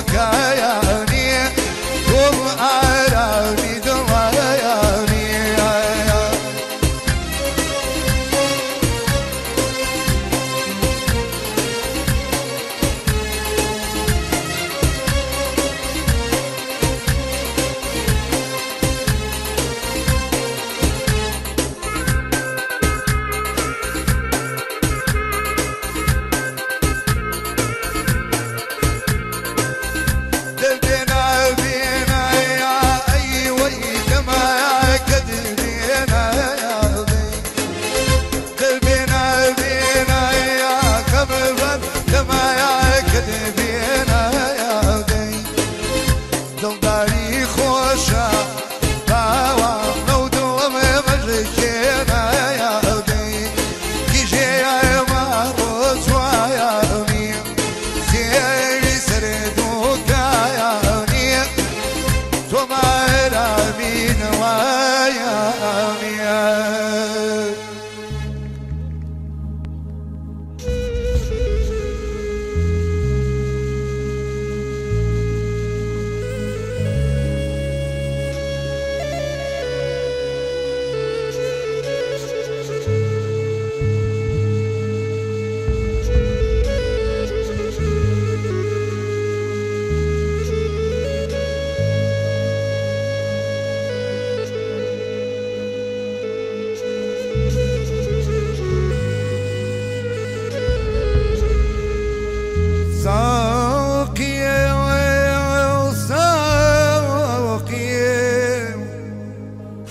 كياني قم على بدوايا.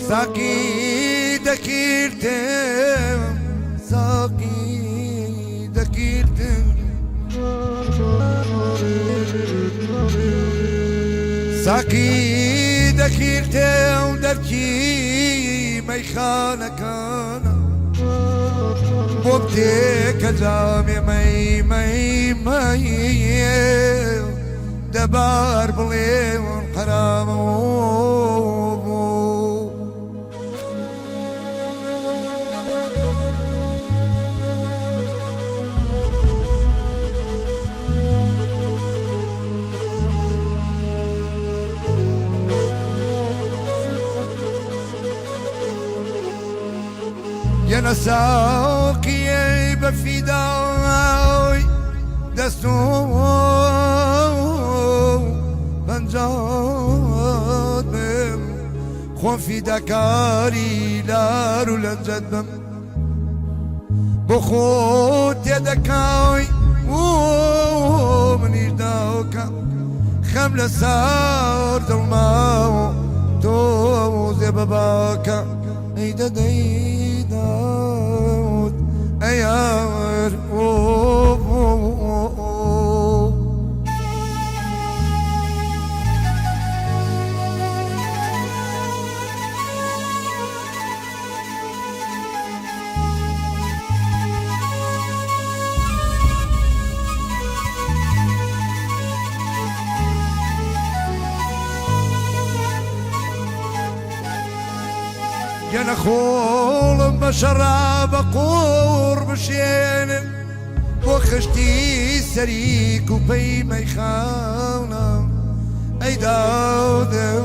ساقی دەکیرتم ساقی دەکیرتم ساقی دەکیرتم دەرکی مەیخانەکانە بۆ بتێکە جامێ مەی مەی مەی دەبار بڵێ حەرامە یەنە ساقیەی بە فیدای دەست و پەنجات بم خۆم فیداکاری لار و لەنجەت بم بۆ خۆت تێدەکای و منیش داوکە خەم لە سار دڵما و تۆ زێ بەباکە ئەی دەدەی داود ئەیار ئۆ گەنە خۆڵم بە شەڕابە قوڕ بشێنن بۆ خشتی سەری کوپەی مەیخانە ئەی داودەی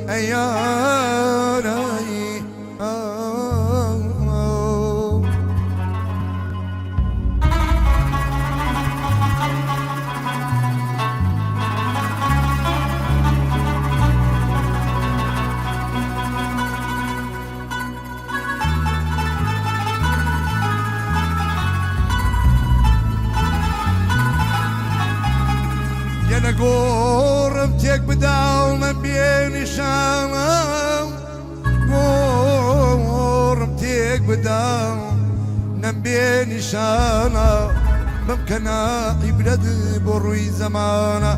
ئەی یارای یەنە گۆڕم تێک بداو من بێ نیشانم گۆڕم تێک بداو نەم بێ نیشانە بمکەنە عیبرەت بۆ ڕووی زەمانە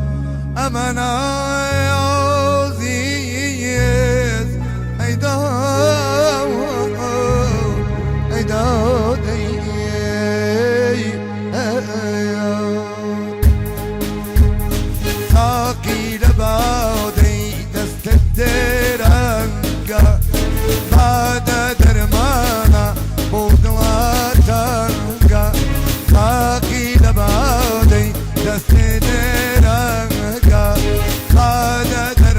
ئەمەنە عەزیز ئەی ئەی دادەی ساقی لە بادەی دەستت درەنگە بادە دەرمانە بۆ دڵە تەنگە ساقی لە بادەی دەستت درەنگە بادە.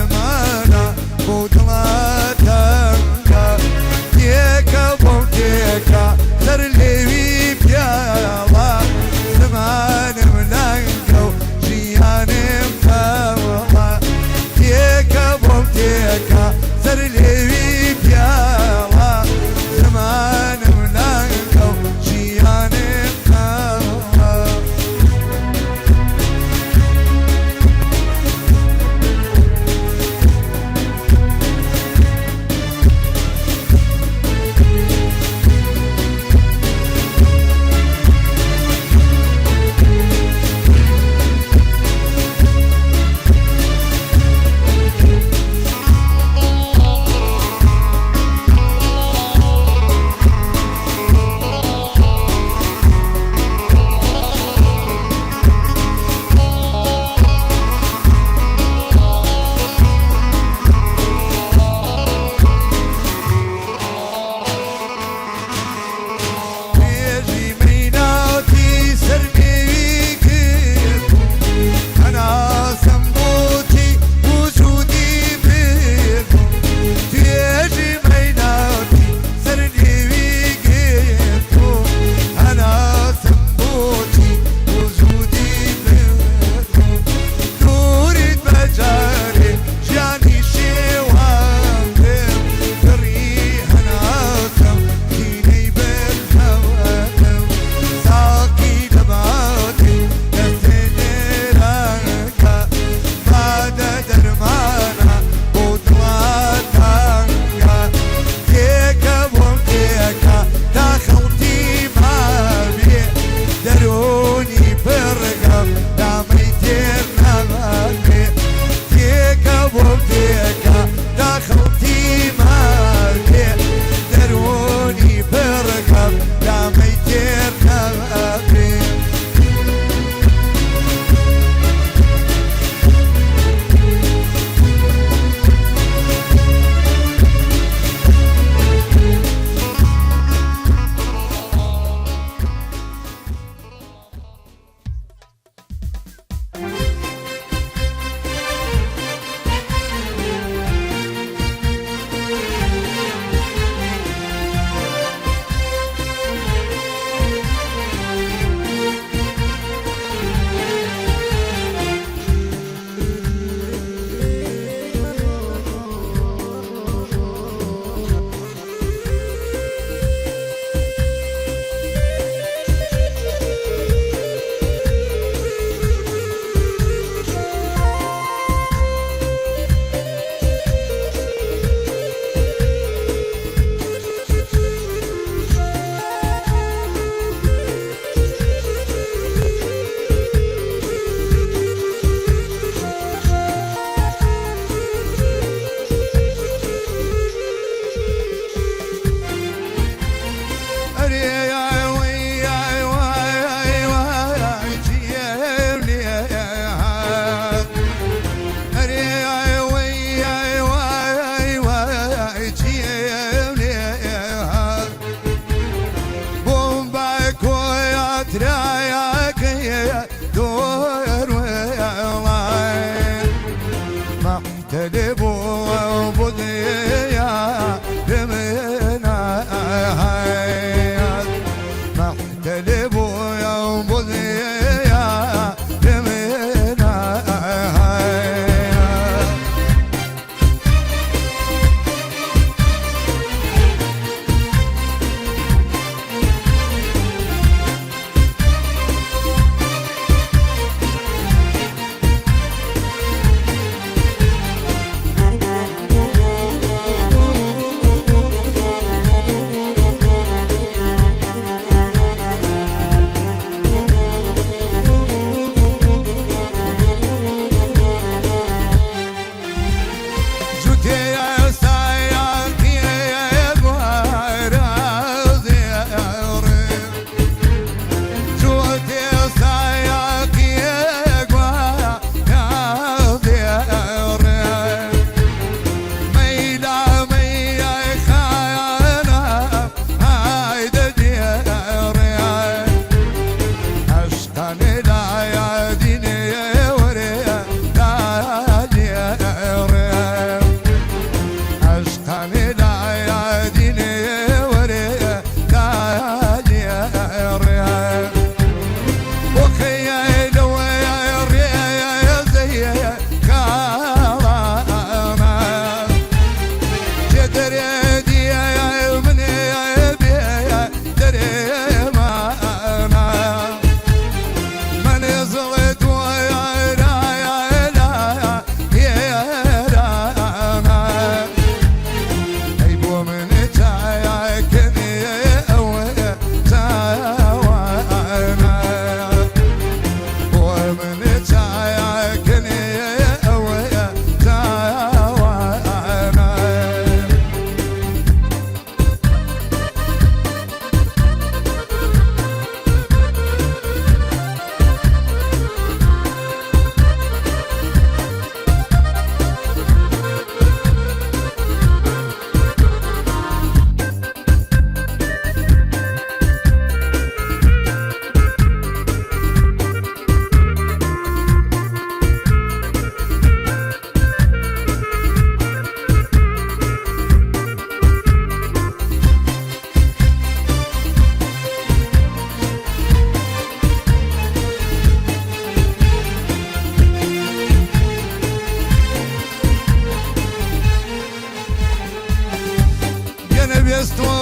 بێستۆ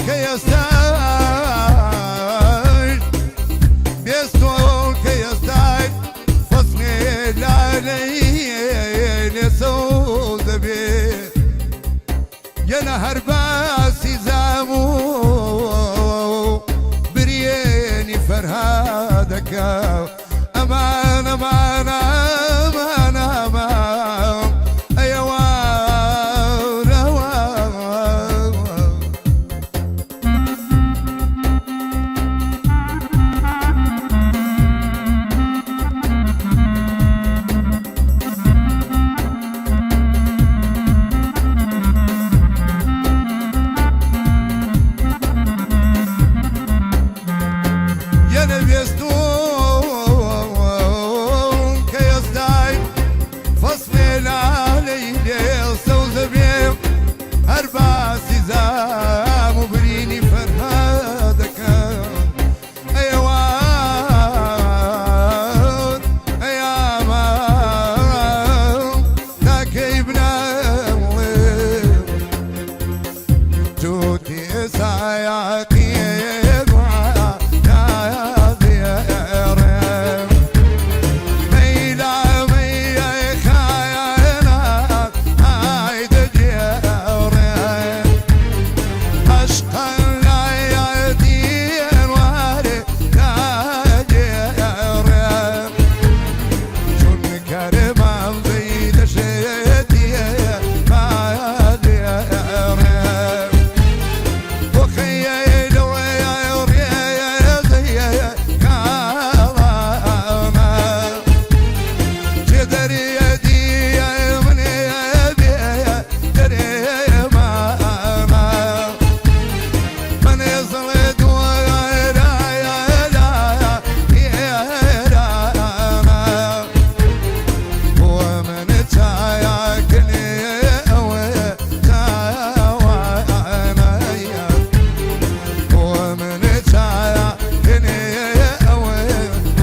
کە ئێستای، بێستۆ کە ئێستای فەسڵێ لالەی لێ سەوز دەبێ. یەنە هەر باسی زام و بریێنی فەرهادەکە. ئەمان ئەمان ئەمان ئەمان ئەیەوان ئەوان. یەنە وێستوون کە ئێستای فەسڵێ لالەی لێ سەوزە بێ، هەر باسی زام و برینی فەرهادەکە. ئەیەوان ئەیامان تاکەی بناڵێ جووتی سایاقی نازێڕێ. مەیلا مەیای خایەنات ئای دەگێڕێ. عەشقان لای دیوارێ داگێڕێ. چون کەرمان زەیدەشێتیە مادێڕێ. وخيل ويا كالانا جدر يدي من يبي دري ما أنا من يصل دوار يا لا يا لا ومن تاكني وتاوانا ومن تاكني وتاوانا.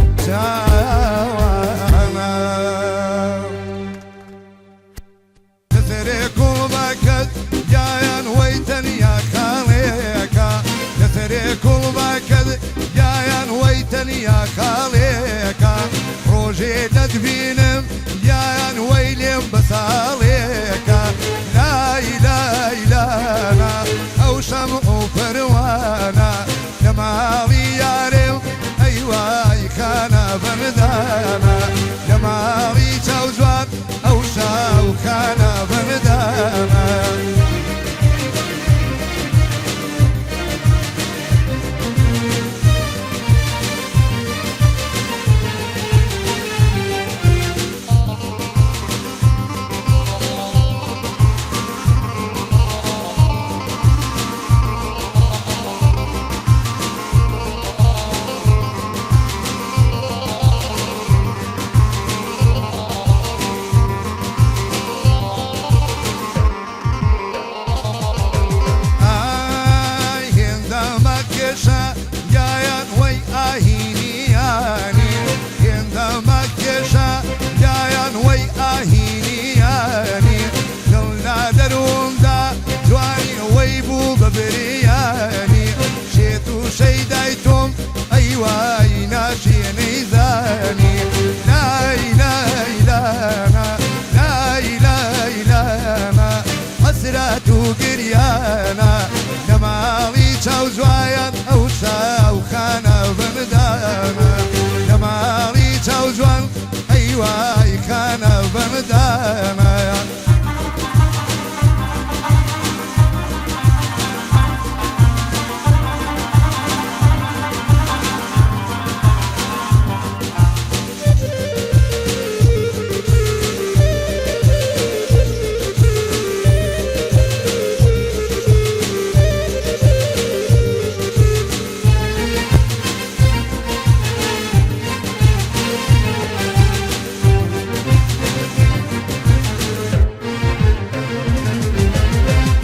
تسريكو باكت جايان ويتن يا خاليكا، تسريكو باكت جايان ويتن يا خاليكا. ڕۆژێ دەتبینم یان وەی لێم بەساڵێکە. لای لای لانا ئەو شەمع و پەروانە لە ماڵی یارێم ئەی وای خانە بەردانە. لە ماڵی چاوجوان ئەو شاو خانە بەردانە. ئای هێندە مەکێشە یایان وەی ئاهینیانی، هێندە مەکێشە یایان وەی ئاهینیانی. دڵ لە دەرووندا جوانی وەی بوو بە بریانی. شێت و شەیدای تۆم ئەی وای ناشێنەی زانی. لای لای لانا لای لای لانا حەسرەت و گریانە لە ماڵی چاوجوایان ئەو شاوخانە بەردانە. لە ماڵی چاوجوان ئەی وای خانە بەردانە.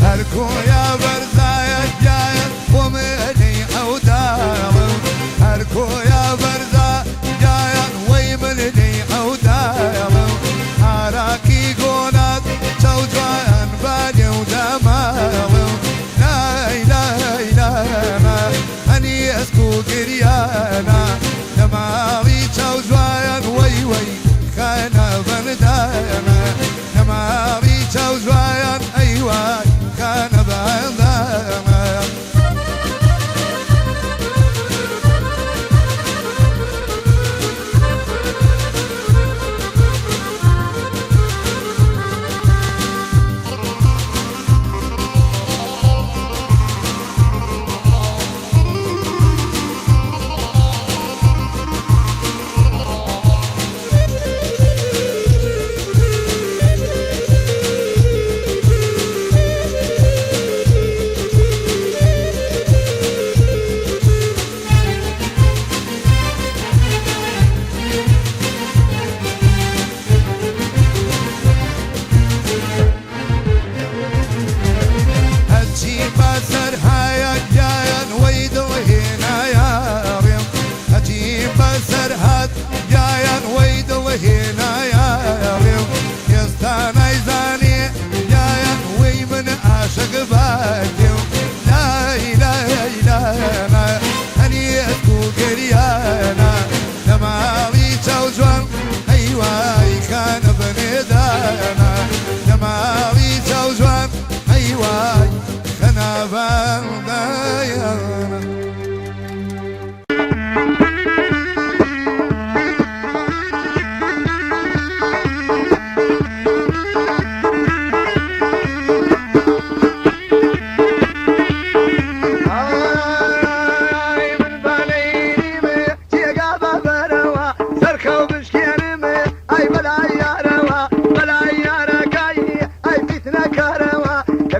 هەرکۆیا بەرزایە گیایە بۆ منی ئەو داڵم، هەرکۆیا بەرزا گیایە وەی منی ئەو داڵم. ئاراقی گۆنات چاوجوان بالێ و دەماڵم. لای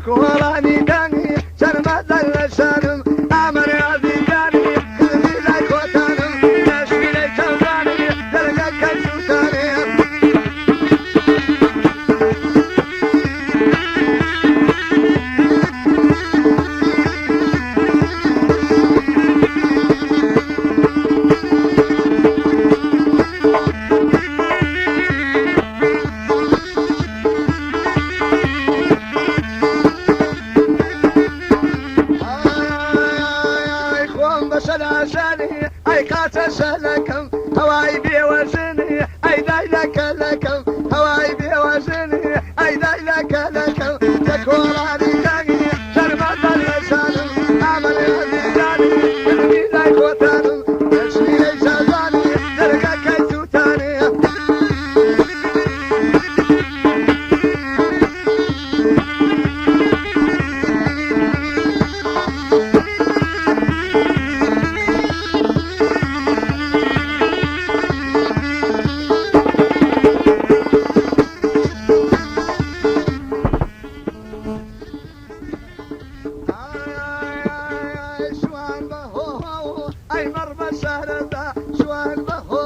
کۆڵانی دانی چەرمەزەر لە شانم ئامر ئازیزانی خزمی لای خۆتانم نەشمیلەی چاوزانی دەرگەکەی سووتانێ. ئای خۆم بە شەلاشانی ئەی قاچە شەلەکەم هەوای بێوەژنی ئەی دای لەکەلەکەم هەوای بێوەژنی ئەی دای لەکەلەکەم لە کۆڵانی تەنگی شەرمەزار لە شانم ئامەن ئەزیزانی کردمی لای خۆتانم دەشمیلەی شازانی دەرگەکەی سووتانێ. شوان بە هۆ ئەی مەڕ بە شارەدا شوان بە هۆ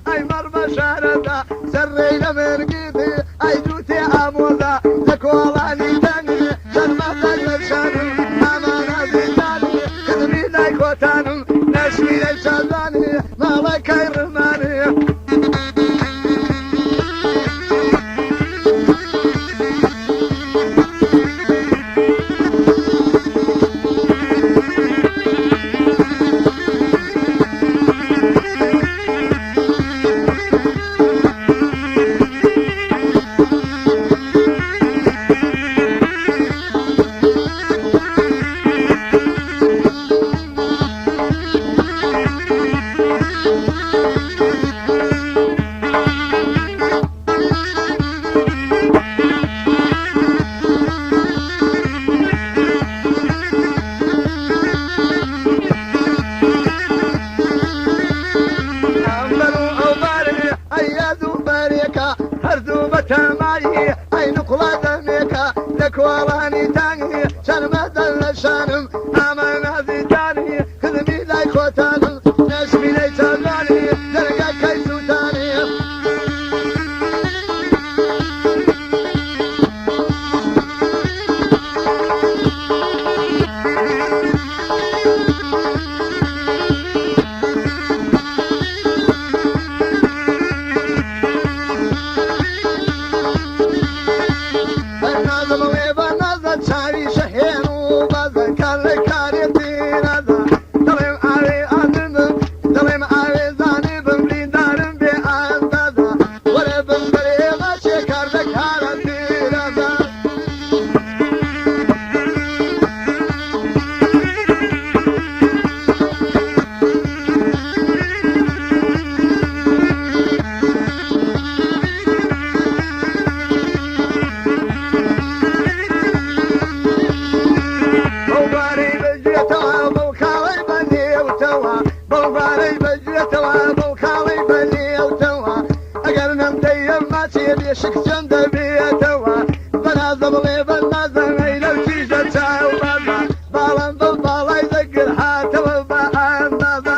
ئەی مەڕ بە شارەدا سەرڕێی لە مێرگیدی ئەی دووتێ ئامۆزا لە کۆڵانی دەنگی شەرمەزار لە شانم ئامان ئازیزانی خزمی لای خۆتانم نەشمیلەی شازانی ماڵەکەی ڕمانی. ئەمبەر و ئەوبەر ئەی ئەزوو بەرێکە هەردوو بەتەمایی ئەی نوقڵە دەمێکە لە کۆڵانی تەنگی شەرمەزەر لە شانم ئامان ئازیزانی خزمی لای خۆتانم نەشمیلەی چاوزانی دەرگەکەی سووتانی. بەنازە بڵێ بەنازە چاوی شەهێن و بەزە کار لە کارێتی نازە دەڵێم ئاوێ ئازنبم دەڵێم ئاوێ زانیبم بریندارم بێ ئاندازە وەرە بم بەرێ ماچێ کار لە کارەتی نازە. بەوبارەی بەگوێتەوە بەو کاڵەی بەنێوتەوە بەوبارەی بەگوێتەوە بەو کاڵەی بەنێوتەوە ئەگەر نەمدەیەم ماچێ بێشک چەند دەبێتەوە بەنازە بڵێ بەنازە ئەی لەو کیژە چاو بازە باڵام بەو باڵای دەگر هاتەوە بە ئەندازە.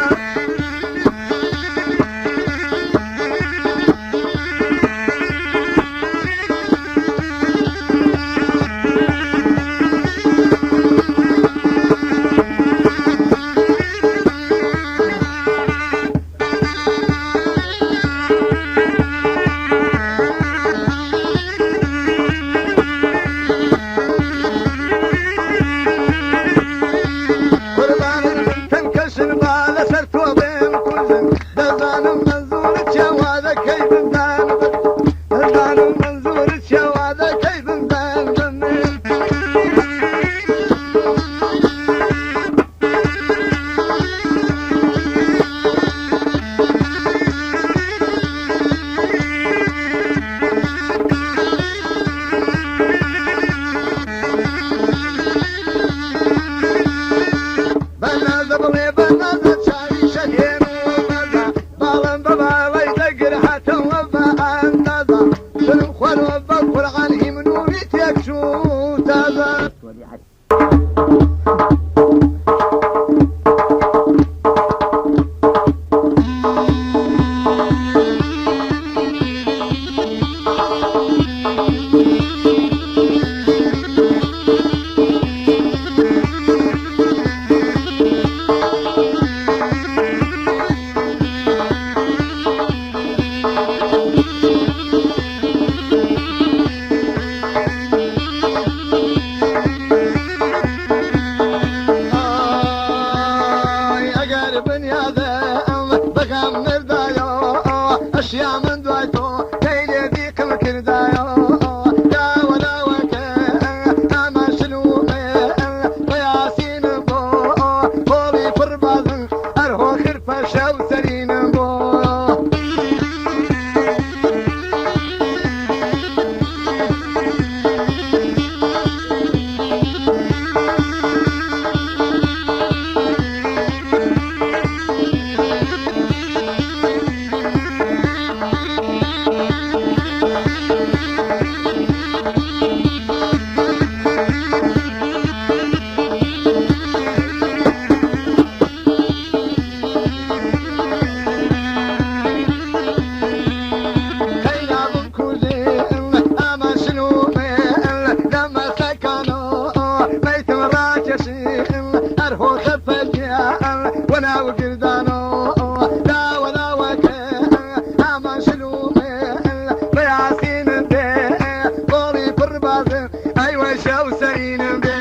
ئای ئەگەر بنیادم بەغەم مردایۆ ئەشیا من دوای تۆ کەی لێ دیقم کردایۆ داوە داوەکە ئەمە شلومێ بەیاسینم بۆ بۆڵی پڕ بازن ئەرهۆ خرپە شەو سەرینم بۆ. خەینا بمکوژن ئەمە شلومێ لەمە سەکانۆ مەیتم ڕاکێشن هەر هۆ خەفەگیان وەناو گردانۆ داوە داوەکە ئەمە شلومێ بەیاسینم بێ بۆڵی پڕ بازن ئەیوە شەو سەرینم بێ.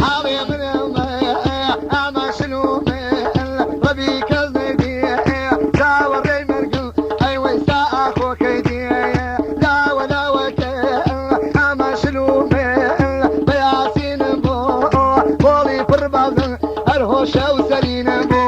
حاڵێ منمە ئەمە شلومێ ڕەبی کەس نەیدی چاوەڕێی مەرگم ئەیوەی سا ئاخۆکەی دی لاوە لاوەکە ئەمە شلومێ بەیاسینم بۆ بۆڵی پڕ بازن هەر هۆشە و سەرینم بۆ.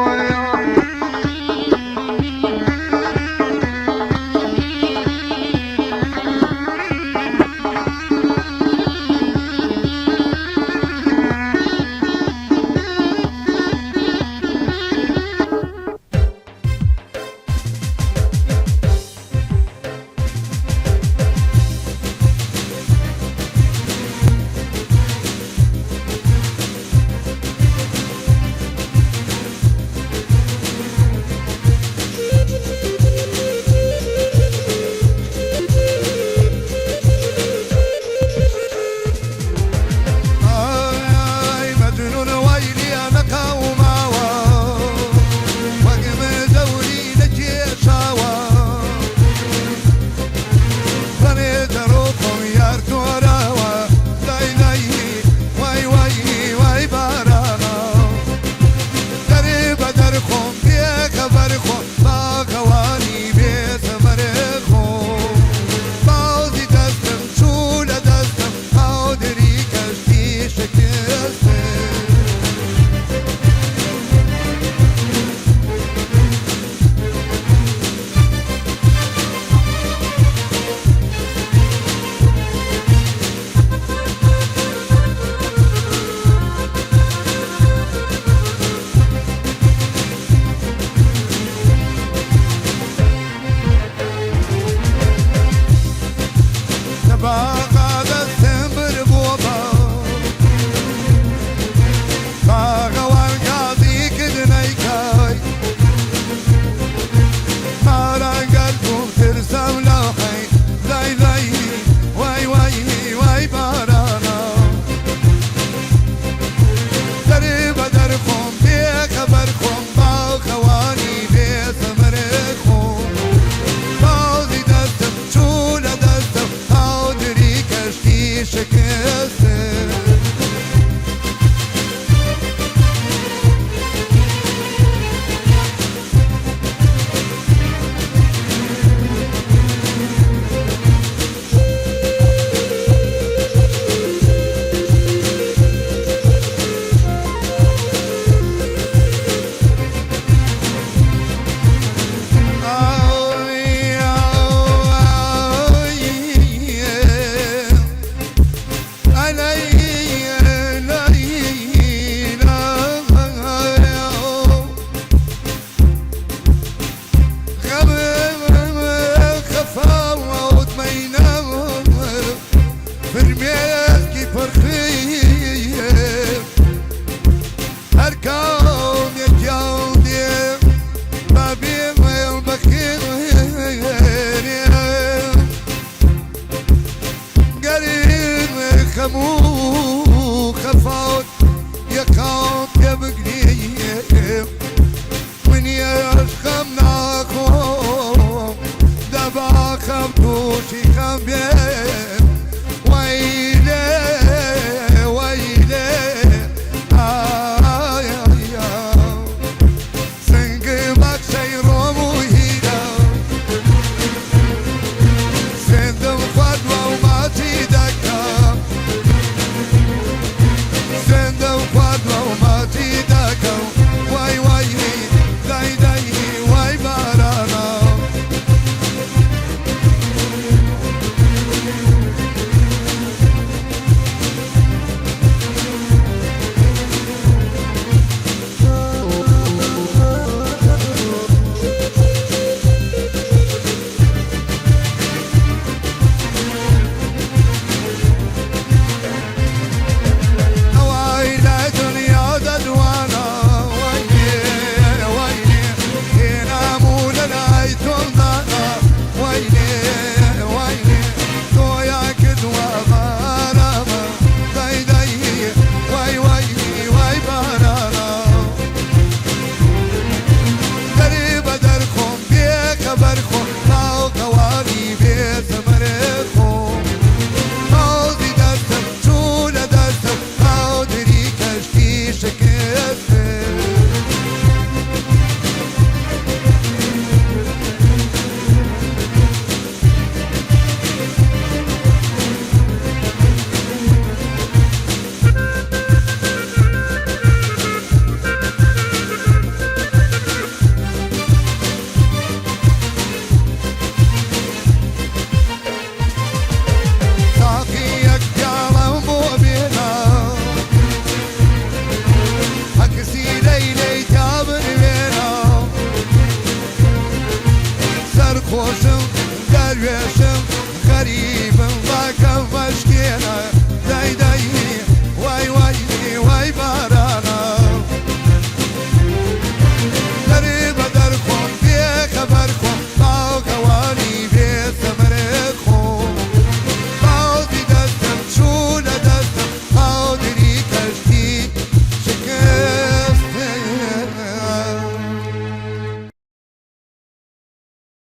هەرکە.